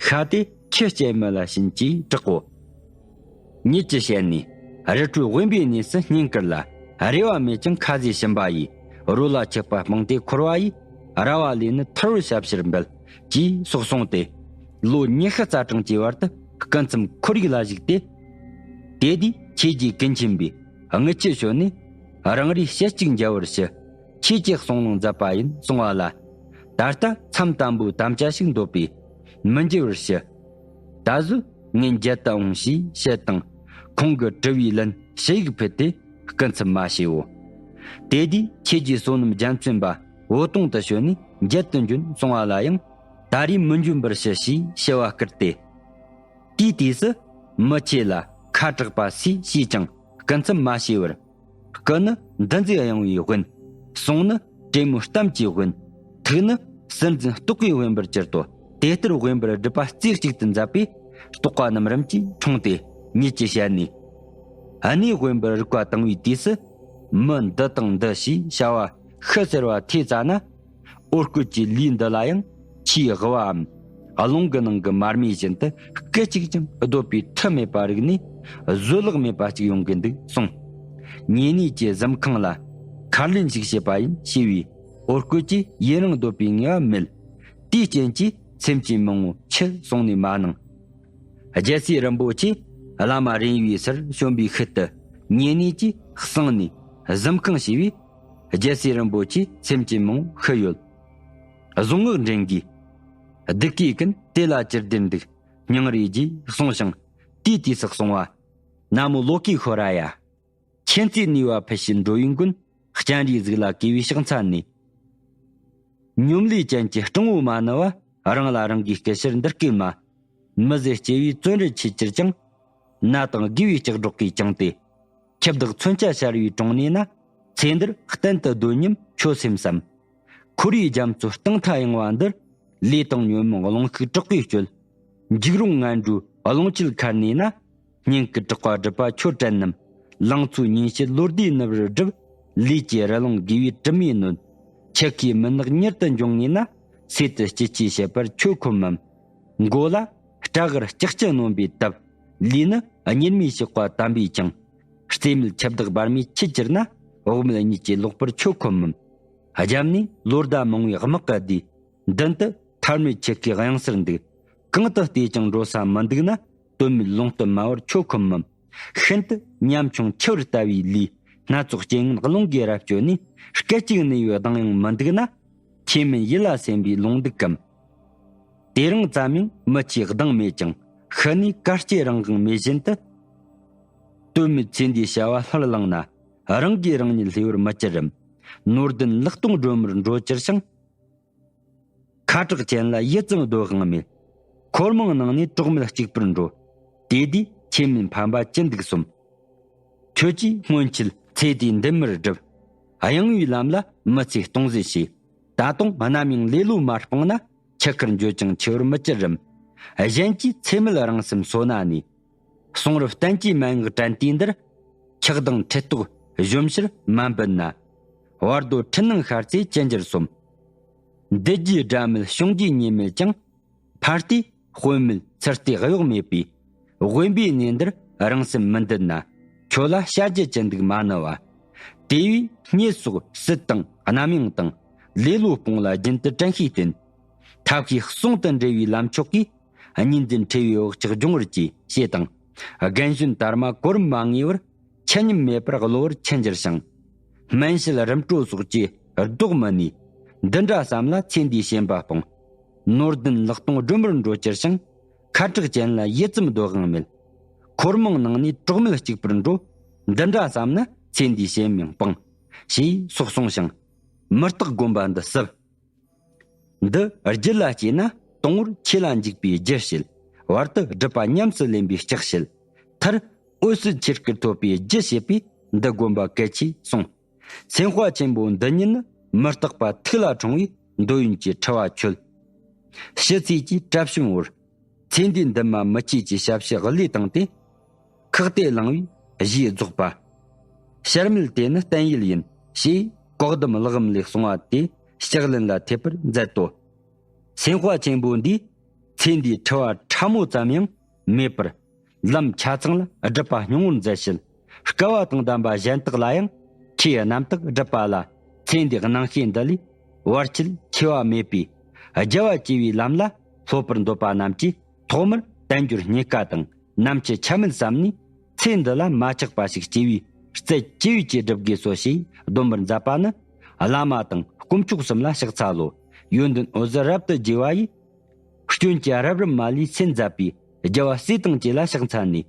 ཤ་དེ་ཁྱི་སྐྱེལ་མི་ལ་བྱིན་ཅེས་གྲག་གོ། ཉིད་ཀྱི་ཞལ་ནས། རི་ཁྲོད་དབེན་པའི་གནས་སུ་བསྙེན་བཀུར་ལ། རེ་བ་མེད་ཀྱང་ཁ་ཟས་ཞིམ་པ་ཡིས། རོ་ལ་ཆགས་པ་སྤངས་ཏེ་འཁོར་བ་ཡི། ར་བ་ལས་ནི་ཐར་བར་ཞབས་ཕྱིར་འབད། ཅེས་སོགས་གསུངས་ཏེ། ལོ་ཉི་ཤུ་རྩ་གྲངས་ཀྱི་བར་དུ་སྐུ་མཚམས་ཁོར་ཡུག་ལ་བཞུགས་ཏེ། དེ་དུས་ཆོས་རྗེ་ཀུན་མཁྱེན་པས་རྔུལ་ཆུ་བྱོན་ནས། རང་རེའི་ཞལ་གཅིག་མཇལ་བར་ཞུ། ཁྱེད་ཀྱི་གསུང་ལུང་མཛད་པ་ཡིན་གསུང་བ་ལ། ད་ལྟ་མཚམས་དམ་པོའི་དམ་བཅའ་ཞིག་འདོད་པས་མི་འགྱུར་བར་ཞུ། ད་གཟོད་ངས་མཇལ་དུ་འོང་ཞེས་བཤད་དང་། ཁོང་གི་དྲི་བའི་ལན་ཞུ་ཡིག་ཕུལ་ཏེ་སྐུ་མཚམས་མ་བྱས་འོ། དེ་དུས་ཁྱེད་ཀྱི་བསོད་ནམས་རྒྱལ་མཚན་པ་འོད་སྟོང་དུ་བྱོན་ནས་མཇལ་དུ་འབྱོན་གསུང་བ་ལ་ཡང་ད་རེས་མི་འབྱོན་པར་ཞུ་ཞེས་ཞུ་བ་བསྐུར་ཏེ། དེའི་དུས་སུ་མི་ཆེ་ལ་ཁ་གྲགས་པ་སུས་ཞུས་ཀྱང་སྐུ་མཚམས་མ་བྱས་པར། སྐུ་ནི་འདུ་འཛི་གཡེང་བའི་དབེན། གསུང་ནི་དྲེད་མོའི་གཏམ་གྱི་དབེན། ཐུགས་ནི་སྲིད་འཛིན་རྟོག་གེའི་དབེན་པར་གྱུར་ཏོ། དེ་ལྟར་དབེན་པར་སྒྲུབ་པ་རྩེ་གཅིག་ཏུ་མཛད་པས་རྟོགས་པ་རྣམས་རིམ་གྱིས་འཁྲུངས་ཏེ་ཉིད་ཀྱི་ཞལ་ནས། གནས་དབེན་པར་རིག་པ་བཏང་བའི་དུས་སུ། མི་འདི་དང་འདི་ཞེས་བྱ་བ་ཤི་ཟེར་བ་ཐོས་ཙ་ན། འོ་སྐོལ་གྱི་ལུས་འདི་ལ་ཡང་ཆེས་དབུལ་བའམ། རླུང་གི་ནང་གི་མར་མེ་བཞིན་དུ་སྐད་ཅིག་ཀྱང་སྡོད་པའི་མཐུ་མེད་པ་རིག་ནས་བཟོད་གླགས་མེད་པ་ཅིག་ཡོང་གི་འདུག་གསུངས། ཉེ་གནས་ཀྱི་གཟིམ་ཁང་ལ་མཁར་ལེན་ཞིག་བྱེད་པ་ཡིན་ཞེས་པས་འོ་སྐོལ་གྱིས་ཡུན་རིང་སྡོད་པའི་ངེས་པ་མེད། དེའི་རྐྱེན་གྱིས་སེམས་ཅན་མང་པོ་འཆི་གསུངས་ནས་མ་གནང་། རྒྱལ་སྲས་རིན་པོ་ཆེས་བླ་མ་རིན་པོའི་སར་བྱོན་པའི་ཤུལ་དུ་ཉེ་གནས་ཀྱིས་གསང་ནས་གཟིམ་ཁང་བྱས་པས། རྒྱལ་སྲས་རིན་པོ་ཆེ་སེམས་ཅན་མང་པོ་ཤི་ཡོད། གཟུངས་སྔགས་འདྲེན་གྱིས། བདུད་ཀྱི་ཀུན་དེ་ལ་ཅིར་བདེར་འདུག་སྙིང་རེ་རྗེས་གསུངས་ཤིང་དེའི་དུས་སུ་གསུང་བ། ན་མོ་ལོ་ཀེ་ཤྭ་ར་ཡ། མཁྱེན་བརྩེ་ནུས་པ་ཕུལ་ཕྱིར་འགྲོ་བའི་མགོན། སྤྱན་རས་གཟིགས་ལ་གུས་པའི་ཕྱག་འཚལ་ནས། སྙོམ་ལས་ཅན་གྱི་སྤྲང་བོ་མ་ནུ་བ། རང་ལ་རང་གིས་སྐུལ་ཕྱིར་འདི་སྐད་སྨྲ། མི་ཟད་སྐྱེ་བའི་བརྩོན་འགྲུས་ཆེ་གྱུར་ཀྱང་། ན་དང་དགེ་བའི་ལྕགས་སྒྲོག་གིས་བཅིངས་ཏེ། ཁྱི་བདག་མཚོན་ཆ་ཤར་བའི་གྲོང་ནས་ན། ཚེ་འདིར་གཏན་དུ་སྡོད་སྙམ་ཁྱོད་སེམས་སམ། ཁོར་ཡུག་རྒྱ་མཚོ་སྟེང་མཐའ་ཡངས་པ་འདིར། ལས་དང་ཉོན་མོངས་རླུང་ཤུགས་དྲག་པོས་བསྐྱོད། འཇིགས་རུང་ངན་འགྲོའི་རླུང་བཅུད་མཁར་ནས་ན། སྙིང་གི་དྲེགས་པ་སྒྲིབ་པ་ཁྱོད་དྲན་ནམ། ལང་ཚོའི་ཉིན་བྱེད་ལོ་ཟླའི་ནུབ་རུ་བསྒྲིབས། ལས་ཀྱི་རི་ལུང་དགེ་བའི་དྲི་མས་གནོན། ཆུ་ཁའི་མུན་ནག་མྱུར་དུ་འབྱུང་ངེས་ན། སྲིད་དུ་སྐྱིད་ཆུའི་བྱེད་པར་ཁྱོད་ཁོམ་མམ། མགོ་ལ་སྐྲ་གར་ལྕགས་ཀྱུ་སྣོན་པའི་སྟབས། ལུས་ནི་གཉེར་མའི་ཞགས་པ་དམ་པས་ཀྱང་། རྩེ་མེད་ཁྱི་བདག་བར་མའི་ཆུས་ཁྱེར་ན། འོག་མིན་གཉིས་ཀྱི་ལོག་པར་ཁྱོད་ཁོམ་མམ། རྒྱབ་ནས་ལོ་ཟླ་མང་བའི་དམག་གི་སྡེ། མདུན་དུ་ཐར་མེད་ཆུ་ཁའི་གཡང་སར་འདུག། གང་དུ་བལྟས་ཀྱང་འགྲོ་ས་མི་འདུག་ན། དོན་མེད་ལུང་སྟོན་སྨྲ་བར་ཁྱོད་ཁོམ་མམ། ཤིན་ཏུ་ཉམ་ཆུང་ཁྱི་བུར་ལྟ་བུའི་ལུས། སྣ་ཚོགས་རྐྱེན་ངན་རླུང་གིས་རབ་བསྐྱོད་ནས། སྐད་ཅིག་གནས་པའི་གདངས་ཡང་མི་འདུག་ན། ཁྱེད་མིན་ཡིད་ལ་སེམས་པའི་ལུང་འདུག་གམ། དེ་རིང་ཙམ་ཡང་མི་ཆོས་གདངས་མེད་ཀྱང་། ཤི་ནས་གར་སྐྱེ་རང་དབང་མེད་བཞིན་དུ། དོན་མེད་ཚེ་འདིའི་བྱ་བ་ལྷུར་བླངས་ན། རང་གིས་རང་ཉིད་ལྷོད་པར་མི་བྱེད་རམ། ནོར་ལྡན་ལག་སྟོང་སྒྲོན་མར་འགྲོ་གྱུར་ཞིང་། ཁ་གྲགས་ཅན་ལ་ཡིད་ཙམ་སྡོད་དབང་མེད། འཁོར་མང་ནང་ནས་གྲོགས་མེད་གཅིག་པུར་འགྲོ། དེ་དུས་ཁྱེད་མིན་ཕན་པ་ཅི་འདུག་གསུམ། ཁྱོད་ཀྱིས་སྔོན་ཆད་ཚེ་འདིའི་འདུན་མར་བསྒྲུབས། གཡེང་བའི་ལམ་ལ་མི་ཚེ་སྟོང་ཟད་བྱས། ད་དུང་ནམ་ཡང་ལེ་ལོ་མ་སྤངས་ན། ཆུ་ཁར་འགྱོད་ཅིང་འཆི་བར་མི་བྱེད་རམ། གཞན་གྱིས་ཚེ་མེད་རང་སེམས་གསོ་ན་ནི། གསུང་རབ་བསྟན་བཅོས་མན་ངག་དྲན་དུས་འདིར། ཆགས་སྡང་ཁྲི་ཐོག་གཞོམ་ཕྱིར་མ་འབད་ན། བར་དོ་འཁྲུལ་སྣང་ཤར་ཚེ་ཅི་འགྱུར་གསུམ། འདི་རྒྱུའི་སྒྲ་མེད་བྱུང་རྒྱུའི་ཉེས་མེད་ཀྱང་། ཕར་བལྟས་དཔེ་མེད་ཚུར་བལྟས་གཡོག་མེད་པས། དབེན་པའི་གནས་འདིར་རང་སེམས་མི་འདུན་ན། ཁྱོད་ལ་བྱ་རྒྱུ་ཅི་འདུག་མ་ནུ་བ། དེ་བས་སྙད་སོགས་སྲིད་དང་རྣམ་གཡེང་དང་། ལེ་ལོ་སྤོང་ལ་རྒྱུན་དུ་དྲན་ཤེས་བསྟེན། ཐབས་ཤེས་ཟུང་དུ་འབྲེལ་བའི་ལམ་མཆོག་གིས། གཉིས་འཛིན་འཁྲུལ་བའི་བག་ཆགས་སྦྱོང་བར་གྱིས། ཞེས་དང་། རྒན་གཞོན་དར་མ་གོ་རིམ་མ་ངེས་པར། ཆད་མཉམ་མེད་པར་གློ་བུར་འཆི་འགྱུར་ཞིང་། སྨན་དཔྱད་རིམ་གྲོ་སོགས་ཀྱིས་ལྡོག་མི་ནུས། འདི་འདྲ་བསམ་ལ་ཚེ་འདིའི་ཞེན་པ་སྤོང་། ནོར་ལྡན་ལག་སྟོང་སྒྲོན་མར་འགྲོ་གྱུར་ཞིང་། ཁ་གྲགས་ཅན་ལ་ཡིད་ཙམ་སྡོད་དབང་མེད། འཁོར་མང་ནང་ནས་གྲོགས་མེད་གཅིག་པུར་འགྲོ། འདི་འདྲ་བསམ་ན་ཚེ་འདིའི་ཞེན་ཡང་སྤང་། ཞེས་སོགས་གསུངས་ཤིང་། མི་རྟག་སྒོམ་པ་འདི་གསུབ། འདི་རྒྱུད་ལ་སྐྱེས་ན་དང་པོར་ཆོས་ལ་འཇུག་པའི་རྒྱུ་བཤད། བར་དུ་སྒྲུབ་པ་ཉམས་སུ་ལེན་པའི་ལྕགས་བཤད། མཐར་འོད་གསལ་ཆོས་སྐུར་ཐོབ་པའི་རྒྱུ་བཤད་པས་འདི་སྒོམ་པ་གལ་ཆེས་གསུངས། སེམས་དཔའ་ཆེན་པོ་འདི་ཉིད་ནི། མི་རྟག་པ་ཐུགས་ལ་འཁྲུངས་པས་འདོད་ཡོན་གྱི་འཁྲི་བ་ཆོད། ཕྱི་ཚེས་ཀྱི་གྲབས་བྱུང་བར། ཚེ་འདིའི་འདུན་མ་མི་བསྐྱེད་ཀྱི་ཞབས་ཕྱི་བློས་བཏང་སྟེ། ཁག་ཏེ་བླངས་པས་གཞི་རྫོགས་པ། ཕྱིར་མིད་དེ་ནི་བརྟན་ཡུལ་ཡིན། ཞེས་བཀའ་གདམས་གླེགས་བམ་ལས་གསུངས་པ་དེ་ལྕགས་ལན་ལ་ཐེབས་པར་མཛད་དོ། སེམས་དཔའ་ཆེན་པོ་འདིས་ཚེ་འདིའི་འཁྲི་བ་ཕྲ་མོ་ཙམ་ཡང་མེད་པར། ལམ་ཆ་ཚང་ལ་སྒྲུབ་པ་སྙིང་པོར་མཛད་ཕྱིར། སྐལ་བ་དང་ལྡན་པ་གཞན་དག་ལ་ཡང་ཆོས་རྣམ་དག་སྒྲུབ་པ་ལ། ཚེ་འདིའི་སྣང་ཤས་འདི་ལས་བར་ཆད་ཆེ་བ་མེད་པས། རྒྱལ་བ་སྐྱེ་བའི་ལམ་ལ་སློབ་པར་འདོད་པ་རྣམས་ཀྱིས་ཐོག་མར་དལ་འབྱོར་རྙེད་དཀའ་དང་ནམ་འཆི་ཆ་མེད་བསམ་ནས། ཚེ་འདི་ལ་མ་ཆགས་པ་ཞིག་སྐྱེ་བའི་རྩལ་ཅི་ཡོད་ཀྱིས་སྒྲུབ་དགོས་སོ་ཞེས་སྡོམ་པར་མཛད་པ་ནི། བླ་མ་དང་དཀོན་མཆོག་གསུམ་ལ་ཕྱག་འཚལ་ལོ། ཡོན་ཏན་འོད་གསལ་རབ་ཏུ་རྒྱས་པ་ཡིས། སྐྱོན་གྱི་རབ་རིབ་མ་ལུས་སེལ་མཛད་པའི། རྒྱལ་བ་སྲས་དང་བཅས་ལ་ཕྱག་འཚལ་ནས།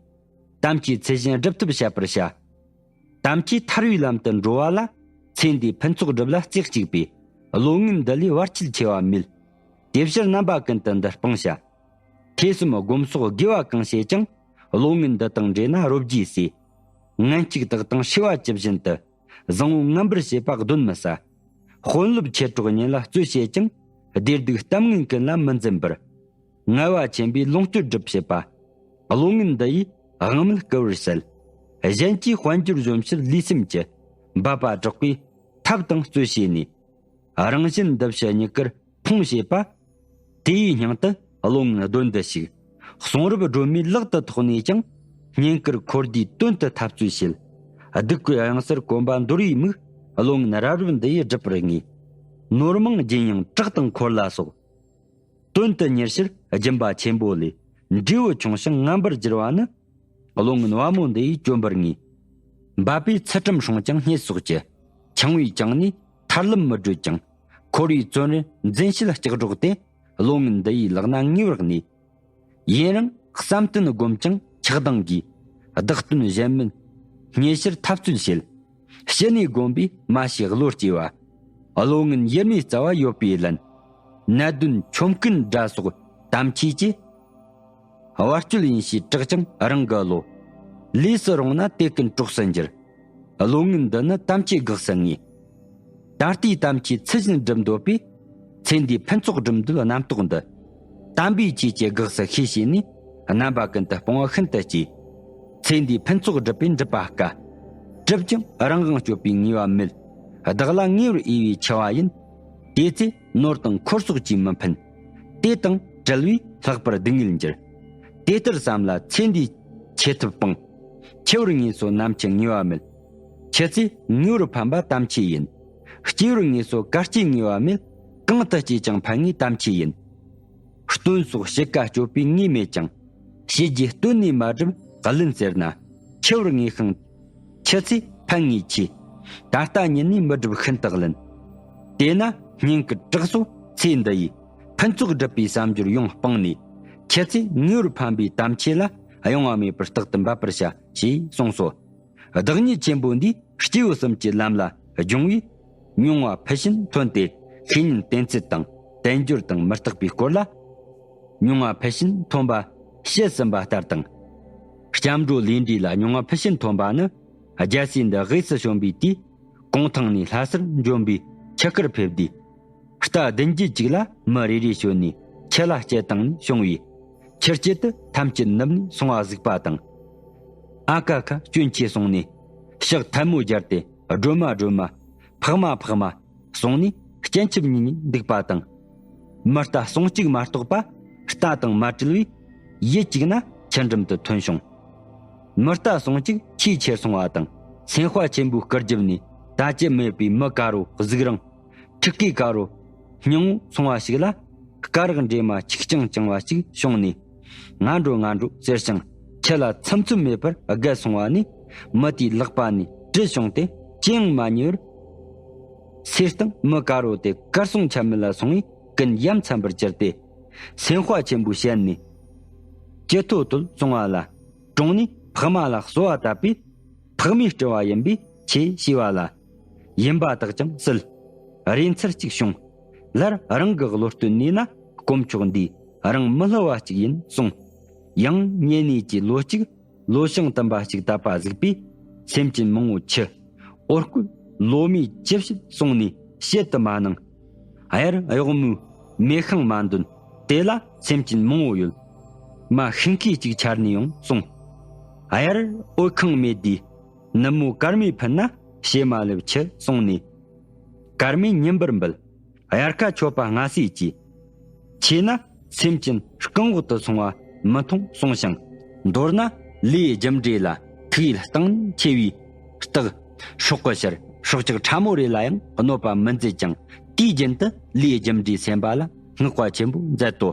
དམ་ཆོས་ཚུལ་བཞིན་སྒྲུབ་ཐབས་བཤད་པར་བྱ། དམ་ཆོས་ཐར་བའི་ལམ་དུ་འགྲོ་བ་ལ། ཚེ་འདིའི་ཕུན་ཚོགས་སྒྲུབ་ལ་རྩེ་གཅིག་པས། བློ་ངན་འདི་ལས་བར་ཆད་ཆེ་བ་མེད། དེ་ཕྱིར་རྣམ་པ་ཀུན་ཏུ་འདི་སྤང་བྱ། ཐོས་བསམ་སྒོམ་གསོག་དགེ་བ་གང་བྱེད་ཀྱང་། བློ་ངན་འདི་དང་འདྲེས་ན་རོ་བརྒྱའི་ཟས། ངན་གཅིག་དག་དང་ཧྲི་བ་ཇི་བཞིན་དུ། བཟང་པོ་ངན་པར་བྱེད་པ་གདོན་མི་ཟ། དཔོན་སློབ་མཆེད་གྲོགས་གཉེན་ལ་རྩོད་བྱེད་ཀྱང་། བདེ་སྡུག་གཏམ་ངན་ཀུན་ལ་མི་འཛེམ་པར། ངལ་བ་ཆེན་པོས་ལོངས་སྤྱོད་སྒྲུབ་བྱེད་པ། བློ་ངན་འདི་ཡིས་དབང་མེད་སྐུ་བར་བསལ། གཞན་གྱིས་དཔལ་འབྱོར་གཞོམ་ཕྱིར་ལུས་སེམས་ཀྱི། འབད་པ་དྲག་པོས་ཐབས་དང་རྩོད་བྱས་ནས། རང་གཞན་འདི་ཕྱི་གཉིས་ཀར་ཕུང་བྱེད་པ། དེ་ཡི་སྙིང་དུ་བློ་ངན་གདོན་འདི་ཞིག། གསུང་རབ་སྒྲོན་མེ་ལག་ཏུ་ཐོགས་ནས་ཀྱང་། བསྙེན་བཀུར་འཁོར་སྡེའི་དོན་དུ་འཐབ་རྩོད་བྱེད། སྡིག་གུའི་གཡང་སར་གོམ་པ་འདོར་བའི་མིག། བློ་ངན་རབ་རིབ་འདི་ཡིས་སྒྲིབ་པར་ངེས། ནོར་མང་སྦྱིན་ཡང་བྲག་དང་འཁོར་ལ་སོགས། དོན་དུ་གཉེར་ཕྱིར་སྦྱིན་པ་ཆེན་པོ་ལས། འབྲས་བུ་ཆུང་ཞིང་ངན་པར་འགྱུར་བ་ནི། བློ་ངན་བ་མོ་འདི་ཡིས་བཅོམ་པར་ངེས། འབད་པས་ཚུལ་ཁྲིམས་སྲུང་ཀྱང་སྙེད་སོགས་ཀྱི། འཆིང་བས་བཅིངས་ནས་ཐར་ལམ་མི་བགྲོད་ཅིང་། འཁོར་བའི་བཙོན་རར་འཛིན་བྱེད་ལྕགས་སྒྲོག་སྟེ། བློ་ངན་འདི་ཡིས་ལག་ན་ངེས་པར་གནས། ཡུན་རིང་བསམ་གཏན་བསྒོམ་ཀྱང་ཆགས་སྡང་གིས། བདག་དོན་གཞན་མིན་རྙེད་ཕྱིར་འཐབ་རྩོད་བྱེད། ཕྱི་ནས་བསྒོམས་པས་མ་ཤེས་བློ་སྐྱེ་བ། བློ་ངན་ཡེར་མའི་རྩ་བ་ཡོད་པས་ལན། ནད་གདོན་ཆོམ་རྐུན་དགྲ་སོགས་དམ་ཆོས་ཀྱི། བར་གཅོད་ཡིན་ཞེས་གྲགས་ཀྱང་རང་གི་བློ། ལས་སུ་རུང་ན་དེ་ཀུན་གྲོགས་སུ་འགྱུར། བློ་ངན་འདི་ནི་དམ་ཆོས་འགགས་སུ་ངེས། ད་ལྟའི་དམ་ཆོས་ཚུལ་བཞིན་སྒྲུབ་འདོད་པས། ཚེ་འདིའི་ཕུན་ཚོགས་སྒྲུབ་འདོད་རྣམ་རྟོག་འདི། དམ་པའི་ཆོས་ཀྱི་འགགས་སུ་ཤེས་བྱས་ནས། རྣམ་པ་ཀུན་ཏུ་སྤོང་བ་ཤིན་ཏུ་གཅེས། ཚེ་འདིའི་ཕུན་ཚོགས་སྒྲུབ་པའི་སྒྲུབ་པ་དཀའ། སྒྲུབ་ཀྱང་རང་དབང་སྤྱོད་པའི་ངེས་པ་མེད། བདག་ལ་ངེས་པར་འོས་པའི་འཆི་བ་ཡིན། དེ་ཚེ་ནོར་དང་འཁོར་སོགས་ཀྱིས་མི་ཕན། དེ་དང་བྲལ་བས་ལྷག་པར་སྡུག་བསྔལ་འགྱུར། དེ་ལྟར་བསམ་ལ་ཚེ་འདིའི་ཆེ་ཐབས་སྤང་། འཆི་བར་ངེས་སོ་ནམ་འཆི་ངེས་པ་མེད། འཆི་ཚེ་ངེས་པར་ཕན་པ་དམ་ཆོས་ཡིན། སྐྱེ་བར་ངེས་སོ་གར་སྐྱེ་ངེས་པ་མེད། གང་དུ་སྐྱེས་ཀྱང་ཕན་ངེས་དམ་ཆོས་ཡིན། སྟོན་སོགས་བྱེད་ཀ་སྤྱོད་པའི་ངེས་མེད་ཀྱང་། བྱས་རྗེས་སྟོན་ནས་མ་བསྒྲུབས་བླུན་ཟེར་ན། འཆི་བར་ངེས་ཤིང་། འཆི་ཚེ་ཕན་ངེས་ཆེ། ད་ལྟ་ཉིད་ནས་མི་བསྒྲུབས་ཤིན་ཏུ་བླུན། དེས་ན་སྙིང་གི་གྲགས་སོ་ཚེ་འདི་ཡི། ཕུན་ཚོགས་སྒྲུབ་པའི་བསམ་སྦྱོར་ཡོངས་སྤངས་ནས། འཆི་ཚེ་ངེས་པར་ཕན་པའི་དམ་ཆོས་ལ། གཡེང་བ་མེད་པར་རྟག་ཏུ་འབད་པར་བྱ། ཞེས་གསུངས་སོ། བདག་ཉིད་ཆེན་པོ་འདིས་སྐྱེས་བུ་གསུམ་གྱི་ལམ་ལ་སྦྱོང་བས། མྱོང་བ་ཕུལ་ཕྱིན་ཐོན་ཏེ། ཤེས་ཉིད་བསྟེན་ཚད་དང་། དལ་འབྱོར་དང་མི་རྟག་པའི་སྐོར་ལ། མྱོང་བ་ཕུལ་ཕྱིན་ཐོན་པ་བཤད་ཟིན་པ་ལྟར་དང་། སྐྱབས་འགྲོ་ལས་འབྲས་ལ་མྱོང་བ་ཕུལ་ཕྱིན་ཐོན་པ་ནི། རྒྱལ་སྲས་འདི་དབུས་སུ་བྱོན་པའི་དུས། གུང་ཐང་ནས་ལྷ་སར་འབྱོན་པའི་ཆུ་ཁར་ཕེབས་དུས། རྟ་བདུན་བརྒྱད་ཅིག་ལ་མི་རེ་རེ་བྱོན་ནས་ཁྱི་ལ་སྐྱེལ་བཏང་ནས་བྱུང་བས། ཁྱི་སྐྱེལ་དུ་ཐམས་ཅད་ནུབ་ནས་སོང་བ་གཟིགས་པ་དང་། ཨ་ཀ་ཁ་སྐྱོན་ཆེ་གསུངས་ནས། ཕྱག་ཐལ་མོ་སྦྱར་ཏེ། སྒྲོལ་མ་སྒྲོལ་མ། འཕགས་མ་འཕགས་མ། གསུངས་ནས་སྤྱན་ཆབ་གཉིས་ནས་འདུག་པ་དང་། མི་རྟ་ཟུང་གཅིག་མ་གཏོགས་པ་རྟ་དང་མ་བྲལ་བས། ཡུད་ཅིག་ན་ཁྱི་འགྲམ་དུ་ཐོན་བྱུང་། མི་རྟ་ཟུང་གཅིག་ཆེས་ཆེར་སོང་བ་དང་། སེམས་དཔའ་ཆེན་པོའི་སྐུར་བརྒྱབ་ནས། ད་ཅི་སྨྲས་པའི་མི་དཀར་པོ་གཟུགས་རིང་། ཕྲུ་གུའི་དཀར་པོ་སྙིང་པོ་སོང་བ་ཞིག་ལ། སྐ་རགས་འདྲེས་མ་ཆིག་རྐྱང་རྐྱང་བ་ཞིག་བྱུང་ནས། ང་འགྲོ་ང་འགྲོ་ཟེར་ཞིང་། ཁྱི་ལ་ཚིམ་ཚིམ་མེད་པར་བརྒལ་སོང་བ་ནས། མི་དེའི་ལག་པ་ནས་གྲི་བྱུང་སྟེ། ཅི་ཡང་མ་ཉེས་པར། སེར་སྟེང་མི་དཀར་པོ་དེ་གར་སོང་ཆ་མེད་ལ་སོང་བས། ཀུན་ཡ་མཚན་པར་གྱུར་ཏེ། སེམས་དཔའ་ཆེན་པོའི་ཞལ་ནས། ཅི་ཐོ་ཐོལ་གསུང་བ་ལ། དྲུང་ནས་འཕགས་མ་ལ་གསོལ་བ་བཏབ་པས། འཕགས་མའི་སྤྲུལ་པ་ཡིན་པས་ཆེ་ཞུས་པ་ལ། ཡིན་པ་དག་ཀྱང་སྲིད། རེ་འཚར་གཅིག་བྱུང་། སླར་རང་གི་བློ་བསྟོད་ནུས་ན། དཀོན་མཆོག་འདིས་རང་མི་བསླུ་བ་གཅིག་ཡིན་གསུངས། ཡང་ཉེ་གནས་ཀྱི་ལོ་གཅིག། ལོ་ཤིང་དུམ་པ་གཅིག་བཏབ་པ་གཟིགས་པས། སེམས་ཅན་མང་པོ་འཆི། འོ་སྐོལ་ལོ་མའི་ཅི་བྱེད་གསུངས་ནས་བཤད་དུ་མ་གནང་། གཡར་གཡོག་མོའི་མེ་ཤིང་མ་འདོན། དེ་ལ་སེམས་ཅན་མང་པོ་ཡོད། མ་ཤིང་ཁའི་གཅིག་ཆར་ནས་ཡོང་གསུངས། གཡར་འོད་ཁེངས་མེད་དུས། ནུབ་མོ་སྐར་མའི་ཕུད་ན་བྱེ་མ་ལེབ་ཆུ་གསུངས་ནས། སྐར་མའི་ཉིན་པར་འབུལ། དབྱར་ཁ་མཆོད་པ་སྔ་སེ་གྱིས། ཆེས་ན་སེམས་ཅན་རྐང་འོག་ཏུ་སོང་བ་མི་མཐོང་གསུངས་ཤིང་། མདོར་ན་ལས་རྒྱུ་འབྲས་ལ་ཐུགས་ཡིད་གཏིང་ནས་ཆེ་བའི་རྟགས། སྲོག་གི་ཕྱིར་སྲོག་ཆགས་ཕྲ་མོ་རེ་ལ་ཡང་གནོད་པ་མི་མཛད་ཅིང་། དུས་རྒྱུན་དུ་ལས་རྒྱུ་འབྲས་སེམས་པ་ལ་བསྔགས་པ་ཆེན་པོ་མཛད་དོ།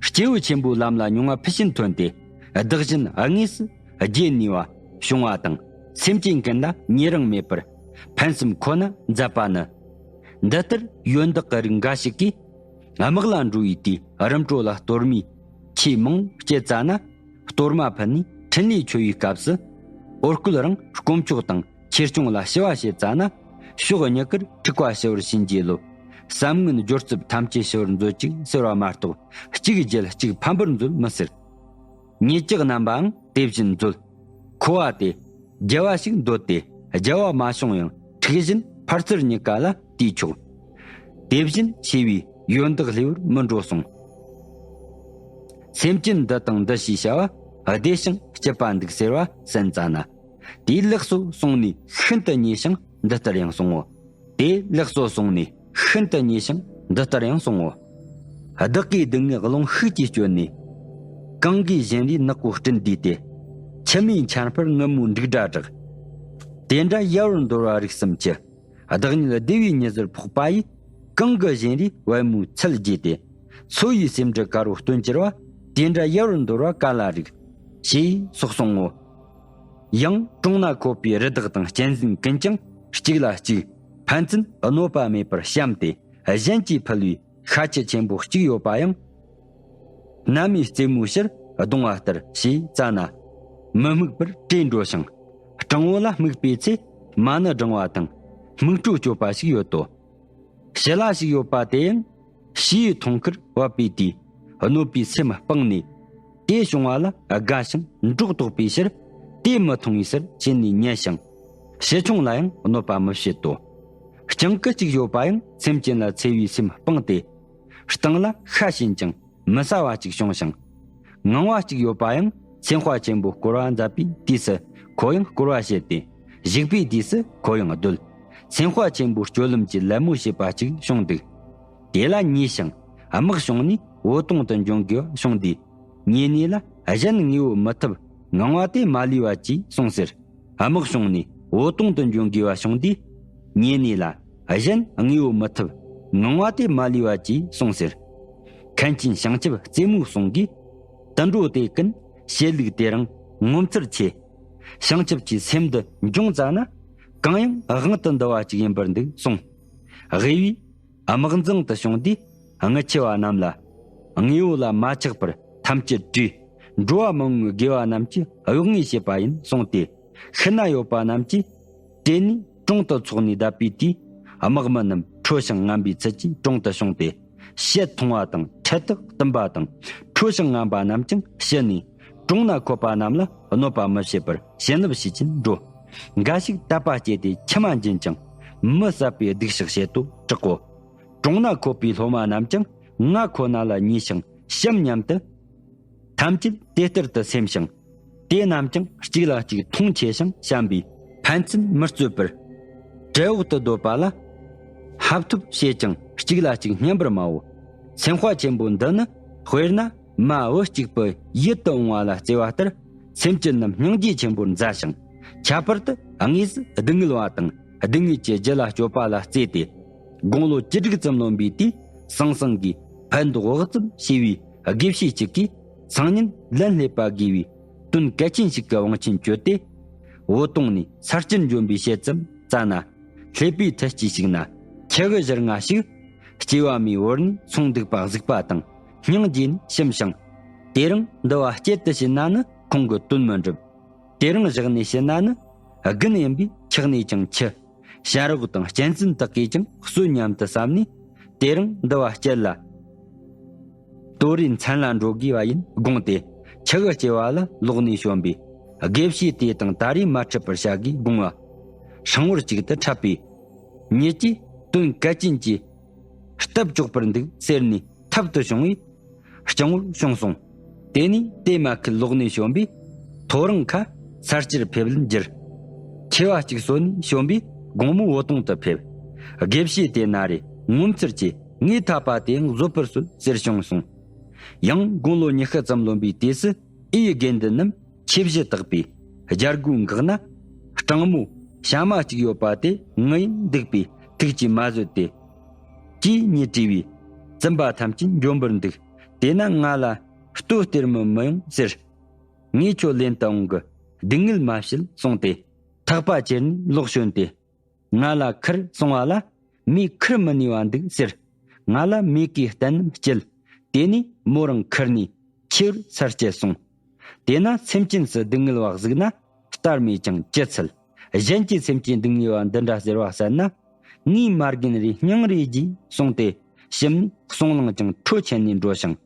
སྐྱེས་བུ་ཆེན་པོའི་ལམ་ལ་མྱོང་བ་ཕུལ་ཕྱིན་ཐོན་ཏེ། བདག་གཞན་དངོས་སུ་རྗེས་ནུས་པ་བྱུང་བ་དང་། སེམས་ཅན་ཀུན་ལ་ཉེ་རིང་མེད་པར་ཕན་སེམས་ཁོ་ན་མཛད་པ་ནི། འདི་ལྟར་ཡོན་བདག་གི་རིགས་འགའ་ཞིག་གིས། དམག་ལ་འགྲོ་བའི་དུས་རིམ་གྲོ་ལ་གཏོར་མའི་ཆས་མང་སྐྱེལ་བཙལ་ན། གཏོར་མ་ཕུལ་ནས་འཕྲིན་ལས་འཆོལ་བའི་སྐབས་སུ། འོ་སྐོལ་རང་དཀོན་མཆོག་དང་ཆོས་སྐྱོང་ལ་ཞི་བ་བྱེད་བཙལ་ན། ཕྱོགས་གཉིས་ཀར་འཁྲུག་པ་ཞི་བར་བྱིན་གྱིས་རློབས། བསམ་ངན་སྦྱོར་རྩུབ་ཐམས་ཅད་ཞི་བར་མཛོད་ཅིག་ཟེར་བ་མ་གཏོགས། གཅིག་རྒྱལ་གཅིག་ཕམ་པར་མཛོད་མི་ཟེར། ཉེས་ཀྱི་རྣམ་པའང་དེ་བཞིན་མཛོད། མཁོ་བ་སྟེ། རྒྱལ་བ་ཞིག་འདོད་དེ་རྒྱལ་བ་མ་བྱུང་ཡང་། འཁྲུག་བཞིན་ཕར་ཚུར་གཉིས་ཀ་ལ་དེས་ཆོག། དེ་བཞིན་ཞེས་པའི་ཡོན་བདག་ལྷེ་བར་མི་འགྲོ་གསུངས། སེམས་ཅན་འདི་དང་འདི་ཞེས་བྱ་བ། བདེ་ཞིང་སྐྱིད་པ་འདུག་ཟེར་བ་སེམས་ཙ་ན། དེས་ལེགས་སོ་གསུངས་ནས་ཤིན་ཏུ་མཉེས་ཤིང་འདི་ལྟར་ཡང་གསུང་ངོ་། དེས་ལེགས་སོ་གསུངས་ནས་ཤིན་ཏུ་མཉེས་ཤིང་འདི་ལྟར་ཡང་གསུང་ངོ་། བདག་གིས་སྡུག་བསྔལ་རླུང་ཤུགས་ཀྱིས་བསྐྱོད་ནས། གང་གིས་གཞན་ལས་ནག་པོ་སྤྲིན་བསྡུས་ཏེ། མཆི་མའི་འཕྱར་འཕུར་ངུ་མོའི་འབྲུག་སྒྲ་བསྒྲགས། དེ་འདྲ་ཡལ་བར་འདོར་བ་རིགས་སུམ་ཅུ། བདག་ཉིད་བདེ་བའི་མྱི་ཟེར་ཕོག་པ་ཡིས། གང་གི་གཞན་ལས་པད་མོའི་ཚལ་བརྗེས་ཏེ། འཚོ་བའི་སེམས་འདྲི་དཀར་པོ་སྟོན་གྱུར་པ། དེ་འདྲ་ཡལ་བར་འདོར་བ་ག་ལ་རིགས། ཞེས་སོགས་གསུང་ངོ་། ཡང་གྲོང་ན་འཁོད་པའི་རི་དྭགས་དང་གཅན་གཟན་ཀུན་ཀྱང་གཅིག་ལ་གཅིག་ཕན་ཚུན་གནོད་པ་མེད་པར་བཤམས་ཏེ། གཞན་གྱིས་ཕུལ་བའི་ཤ་ཁྱི་ཆེན་པོ་གཅིག་ཡོད་པ་ཡང་། ནམ་མའི་རྩེ་མོའི་ཕྱིར་གདོང་བ་ལྟར་ཞེས་བཙལ་ན། མི་དམིགས་པར་བྲོས་འགྲོ་ཞིང་། སྤྲང་བོ་ལ་དམིགས་པའི་ཚེ་མ་ཎི་བགྲང་བ་དང་། དམིགས་སྤྲོ་སྤྱོད་པ་ཞིག་ཡོད་དོ། ཞི་ལ་ཞིག་ཡོད་པ་དེ་ཡང་ཞི་བའི་མཐོང་ཁུར་བབས་པའི་དུས། གནོད་པའི་སེམས་སྤངས་ནས། དེ་བྱུང་བ་ལ་དགའ་ཞིང་འགྲོགས་དོགས་པའི་ཕྱིར། དེ་མི་མཐོང་བའི་ཕྱིར་ཁྱེད་ནི་ཉལ་ཞིང་། ཕྱི་ཁྱོང་ལ་ཡང་གནོད་པ་མི་བྱེད་དོ། སྤྱང་ཀི་གཅིག་ཡོད་པ་ཡང་སེམས་ཅན་ལ་འཚེ་བའི་སེམས་སྤངས་ཏེ། སྟེང་ལ་ཤ་ཞེན་ཅིང་མི་ཟ་བ་གཅིག་བྱུང་ཞིང་། ངང་བ་གཅིག་ཡོད་པ་ཡང་སེམས་དཔའ་ཆེན་པོ་བསྐོར་བ་མཛད་པའི་དུས་སུ་ཁོ་ཡང་བསྐོར་བ་བྱེད་དེ། བཞུགས་པའི་དུས་སུ་ཁོ་ཡང་སྡོད། སེམས་དཔའ་ཆེན་པོའི་སྤྱོད་ལམ་གྱི་ལད་མོ་བྱེད་པ་གཅིག་བྱུང་འདུག་དེ་ལ་མྱོས་ཤིང་དམག་བྱུང་ནས་འོད་སྟོང་དུ་འབྱོན་དགོས་པ་བྱུང་དུས། མྱོས་ནས་ལ་གཞན་དངོས་པོ་མི་ཐུབ། ངང་བ་དེ་མ་ལུས་པ་ཅེས་གསུངས་ཟེར། དམག་བྱུང་ནས་འོད་སྟོང་དུ་འབྱོན་དགོས་པ་བྱུང་དུས། མྱོས་ནས་ལ་གཞན་དངོས་པོ་མི་ཐུབ། ངང་བ་དེ་མ་ལུས་པ་ཅེས་གསུངས་ཟེར། མཁན་ཆེན་བྱང་ཆུབ་རྩེ་མོའི་གསུང་གིས། དུད་འགྲོ་དེ་ཀུན་བྱེད་ལུགས་དེ་རིང་ངོ་མཚར་ཆེ། བྱང་ཆུབ་ཀྱི་སེམས་འདི་འབྱུང་ཙ་ན། གང་ཡང་དབང་དུ་འདུ་བ་ཅིག་ཡིན་པར་འདུག་གསུངས། དབུས་པའི་དམག་འཛིང་དུ་བྱུང་དུས། རྔུལ་ཆུ་བ་རྣམས་ལ། དངོས་པོ་ལ་མ་ཆགས་པར་ཐམས་ཅད་བྲོས། འགྲོ་བ་མང་པོའི་དགེ་བ་རྣམས་ཀྱི་གཡོག་ངོས་བྱེད་པ་ཡིན་གསུངས་ཏེ། ཤི་ན་ཡོད་པ་རྣམས་ཀྱིས། དེ་ནས་དྲུང་དུ་ཚོགས་ནས་བསྡད་པའི་དུས། དམག་མི་རྣམས་ཁྲོ་ཞིང་ངན་པའི་ཚུལ་གྱིས་དྲུང་དུ་བྱུང་སྟེ། ཞལ་མཐོང་བ་དང་ཕྲལ་དུ་བཏུམ་པ་དང་། ཁྲོ་ཞིང་ངན་པ་རྣམས་ཀྱང་ཞི་ནས། དྲུང་ན་འཁོད་པ་རྣམས་ལ་གནོད་པ་མི་བྱེད་པར་བྱིན་རླབས་ཞུས་ཀྱིན་འགྲོ། འགའ་ཞིག་དད་པ་སྐྱེས་ཏེ་མཆི་མ་འབྱིན་ཅིང་། མི་བསད་པའི་སྡིག་བཤགས་བྱེད་དོ་དྲག་གོ། དྲུང་ན་འཁོད་པའི་སློབ་མ་རྣམས་ཀྱང་ང་ཁོ་ན་ལ་མྱོས་ཤིང་ཞིམ་སྙམ་དུ། ཐམས་ཅད་དེ་ལྟར་དུ་སེམས་ཤིང་། དེ་རྣམས་ཀྱང་གཅིག་ལ་གཅིག་མཐོང་ཆེ་ཞིང་བྱམས་པའི་ཕན་ཚུན་མི་རྩོད་པར། དྲེད་འོག་ཏུ་སྡོད་པ་ལ་ཧབ་ཐོབ་བྱེད་ཅིང་གཅིག་ལ་གཅིག་སྙན་པར་སྨྲའོ། སེམས་དཔའ་ཆེན་པོ་འདི་ནི་དཔེར་ན་མ་བུ་གཅིག་པུ་ཡུལ་དུ་འོང་བ་ལ་བརྩེ་བ་ལྟར། སེམས་ཅན་རྣམས་སྙིང་རྗེ་ཆེན་པོར་མཛའ་ཞིང་། ཁྱད་པར་དུ་དངོས་སུ་སྡུག་བསྔལ་བ་དང་སྡུག་བསྔལ་གྱི་རྒྱུ་ལ་སྤྱོད་པ་ལ་བརྩེ་སྟེ། དགུང་ལོ་བཅུ་དྲུག་ཙམ་ལོན་པའི་དུས། ཟང་ཟིང་གིས་ཕན་འདོགས་བག་ཙམ་བྱས་པའི་དགེ་བཤེས་གཅིག་གིས་སང་ཉིན་ལན་སླེབས་པ་དགོས་པའི་དོན་གལ་ཆེན་ཞིག་གི་དབང་ཆེན་བཅོལ་ཏེ། འོད་སྟོང་ནས་ས་སྐྱར་འབྱོན་པའི་ཕྱེད་ཙམ་རྩ་ན། སླེབས་པའི་མཐུ་སྐྱེས་ཤིག་ན་ཁྱི་གི་བཞུར་ང་ཞིག་སྐྱེ་བ་མིའི་བོར་ནས་ཚོང་འདུག་པ་གཟིགས་པ་དང་སྙིང་རྗེ་ནས་ཞིམ་ཞིང་། དེ་རིང་འདི་བ་སྐྱེལ་དུ་ཕྱིན་ན་ནི་ཁོང་གི་དོན་མི་འགྲུབ། དེ་རིང་བཞག་ནས་ཕྱིན་ན་ནི་དགུན་ཡིན་པས་འཁྱག་ནས་ཀྱང་འཆི། བྱ་རོག་དང་གཅན་གཟན་དག་གིས་ཀྱང་གསོད་སྙམ་དུ་བསམ་ནས། དེ་རིང་འདི་བ་སྐྱེལ་ལ། དོ་རུང་མཚན་ལ་འགྲོ་དགོས་པ་ཡིན་དགོངས་ཏེ། ཁྱི་གི་སྐྱེ་བ་ལ་ལོག་ནས་བྱོན་པས། དགེ་བཤེས་དེ་དང་ད་རེས་མ་འཕྲད་པར་བྱ་དགོས་དགོངས་པ། སྲང་བོར་གཅིག་ཏུ་འཕྲད་པས། ཉིད་ཀྱིས་དོན་གལ་ཅན་གྱི་སྟབས་འཇོག་པར་འདུག་ཟེར་ནས་ཐབ་ཏུ་བྱུང་བས། སྤྱང་བོར་བྱུང་སོང་། དེ་ནས་དེ་མ་ཁུལ་ལོག་ནས་བྱོན་པས། ཐོ་རངས་ཁ་ས་སྐྱར་ཕེབས་ལན་བསྒྱུར། ཁྱི་བ་གཅིག་གསོ་ནས་བྱོན་པས་དགོང་མོ་འོད་སྟོང་དུ་ཕེབས། དགེ་བཤེས་དེ་ན་རེ་ངོ་མཚར་ཆེ། ངའི་འཐད་པ་དེ་ཡང་བཟོད་པར་གསོལ་ཟེར་བྱུང་སོང་། ཡང་དགུང་ལོ་ཉི་ཤུ་ཙམ་ལོན་པའི་དུས་སུ་ཨི་ཡི་དགེ་འདུན་རྣམས་ཆོས་བཞི་དག་པས་རྒྱལ་སྒོའི་འགག་ན། སྤྲང་མོ་ཞྭ་མོ་གཅིག་ཡོད་པ་དེ་ངུ་ཡིན་འདུག་པས་ཐུགས་ཀྱིས་མ་བཟོད་དེ། ཀྱིས་ཉེ་དྲིས་པས། བཙུན་པ་ཐམས་ཅད་འབྱོན་པར་འདུག་དེས་ན་ང་ལ་ལྟོ་སྟེར་མི་མི་ཡོང་ཟེར། ངས་ཁྱོད་ལེན་དུ་འོང་གི། སྡུག་བསྔལ་མ་བྱེད་གསུངས་ཏེ། ཐག་པ་ཁྱེར་ནས་ལོག་བྱོན་ཏེ། ང་ལ་ཁུར་སོང་བ་ལ། མོས་ཁུར་མི་ནུས་པ་འདུག་ཟེར། ང་ལ་མོས་གུས་བསྟན་རྣམས་སྐྱེལ། དེ་ནས་མོ་རང་ཁུར་ནས་ཁྱེའུར་སར་བསྐྱལ་སོང་། དེས་ན་སེམས་ཅན་སུ་སྡུག་བསྔལ་བ་གཟིགས་ན། ལྟར་མོས་ཀྱང་ཅི་འཚལ། གཞན་གྱི་སེམས་ཅན་སྡུག་བསྔལ་བ་འདི་འདྲ་ཟེར་བ་བསད་ན། ངའི་མ་རྒན་རེ་སྙིང་རེ་རྗེ་གསུངས་ཏེ། ཞིམ་ནས་གསུང་ལངས་ཀྱང་ཁྲོ་ཆེ་ནས་འགྲོ་ཞིང་